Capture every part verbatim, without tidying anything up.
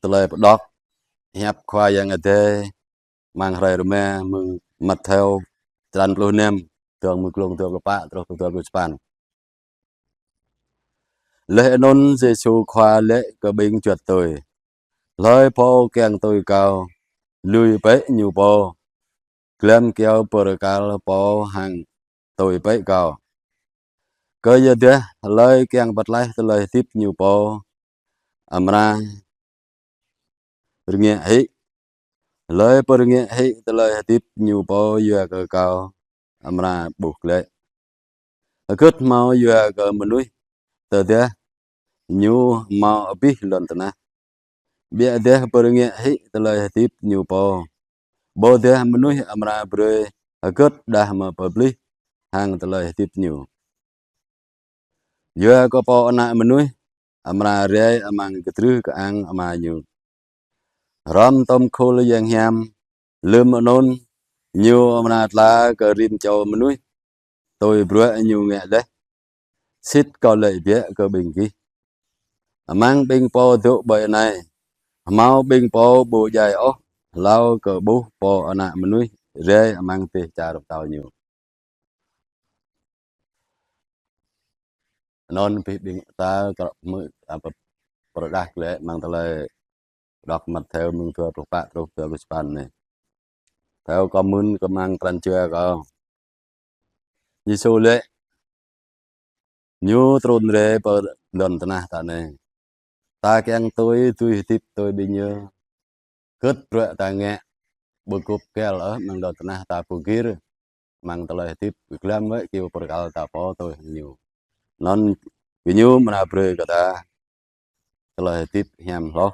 tơlơi pơđŏk hiăp Khua Yang Adai amăng hrơi rơma mơ̆ng Mattheo črăn pluh năm, dơ̆ng mơ̆ng glông dua pluh pă truh kơ dua pluh sapăn. Laih anŭn Yêsu Khua laĭ kơ ƀing juăt tui: Hlơi pô kiăng tui Kâo, lui bĕ ñu pô, glăm kyâo bơrơkal pô hăng tui bĕ Kâo. Kơyuadah hlơi kiăng pơtlaih tơlơi hơdip ñu pô, amra rơngiă hĭ. Hlơi pơrơngiă hĭ tơlơi hơdip ñu pô yua kơ Kâo, amra ƀuh glaĭ. Hơgĕt hmâo yua kơ mơnuih tơdah ñu hmâo abih lŏn tơnah, ƀiădah pơrơngiă hĭ tơlơi hơdip ñu pô? Ƀôdah mơnuih amra brơi hơgĕt đah mơ̆ pơplih hăng tơlơi hơdip ñu? Yua kơ Pô Ană Mơnuih amra rai amăng kơdrưh kơang Ama ñu, hrŏm tŏm khul yang hiam. Lơ̆m anŭn, ñu amra tla kơ rĭm čô mơnuih tui bruă ñu ngă laih. Sĭt Kâo laĭ biă kơ ƀing gih, amăng ƀing pô dŏ ƀơi anai, hmâo ƀing pô ƀu djai ôh hlâo kơ ƀuh Pô Ană Mơnuih rai amăng dêh čar pơtao ñu. Anŭn abih ƀing ta kơ mơ̆, a, pơ-, pơrơđah glaĭ amăng tơlơi pơđŏk Mattheo mơ̆ng dua pluh pă truh dua pluh sapăn anai. Theo kâo mưn kơ amăng pran jua kâo, Yêsu laĭ ñu trŭn rai pơ lŏn tơnah ta anai. Ta kiăng tui dưi hơdip tui ƀing ñu. Hơgĕt bruă ta ngă, ƀu gŭp găl ôh amăng lŏn tơnah, ta ƀu gir amăng tơlơi hơdip, glăm wơ̆t kyâo bơrơkal ta pô tui hăng ñu. Anŭn gơñu amra brơi kơ ta tơlơi hơdip hiam hloh.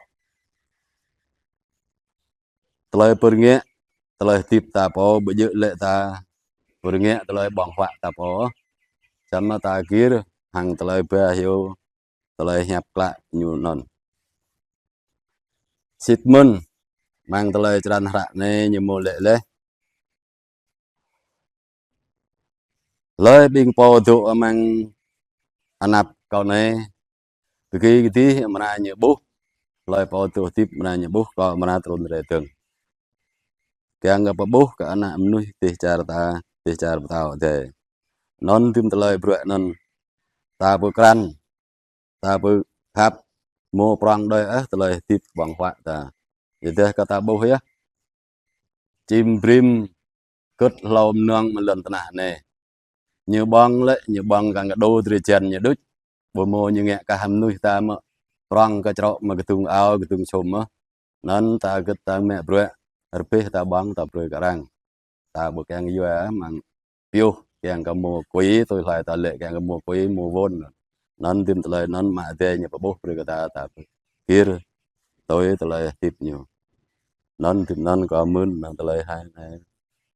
Tơlơi pơrơngiă tơlơi hơdip ta pô ƀu djơ̆ lĕ ta pơrơngiă tơlơi ƀơ̆ng huă ta pô, samơ̆ ta gir hăng tơlơi ba hyu tơlơi hiăp klă ñu anŭn. Sĭt mơ̆n amăng tơlơi črăn hră anai ñu mơ̆ laĭ laih: Hlơi ƀing pô dŏ amăng anăp Kâo anai, tơgĭ kơdih amra ñu ƀuh. Hlơi pô dŏ hơdip amra ñu ƀuh Kâo amra trŭn rai dơ̆ng, kiăng kơ pơƀuh kơ Ană Mơnuih dêh čar ta, dêh čar pơtao Adai. Anŭn dưm tơlơi bruă anŭn ta pơkrăn, ta pơkhăp, mơ̆ prŏng đơi ôh tơlơi hơdip ƀơ̆ng huă ta. Yua dah kơ ta ƀuh yơh, čim brĭm hơgĕt hlâo mơnơ̆ng amăng lŏn tơnah anai. Ñu ƀơ̆ng lĕ, ñu ƀơ̆ng kăng kơ đô drơi jăn ñu đôč. Ƀu mơ̆ ñu ngă kah mơnuih ta mơ̆ prŏng kơ črŏ mơ̆ kơdŭng ao, kơdŭng sum mơ̆. Anŭn ta hơgĕt ta mă bruă, rơbêh ta ƀơ̆ng ta brơi kơ arăng. Ta ƀu kiăng yua amăng pioh, kiăng kơ mơ̆ kui, tui hlai ta lĕ kiăng kơ mơ̆ kui, mơ̆ won. Anŭn dưm tơlơi anŭn mă Adai ñu pơƀuh brơi kơ ta, ta gir tui tơlơi hơdip ñu. Anŭn dưm anŭn kâo mưn amăng tơlơi hai anai.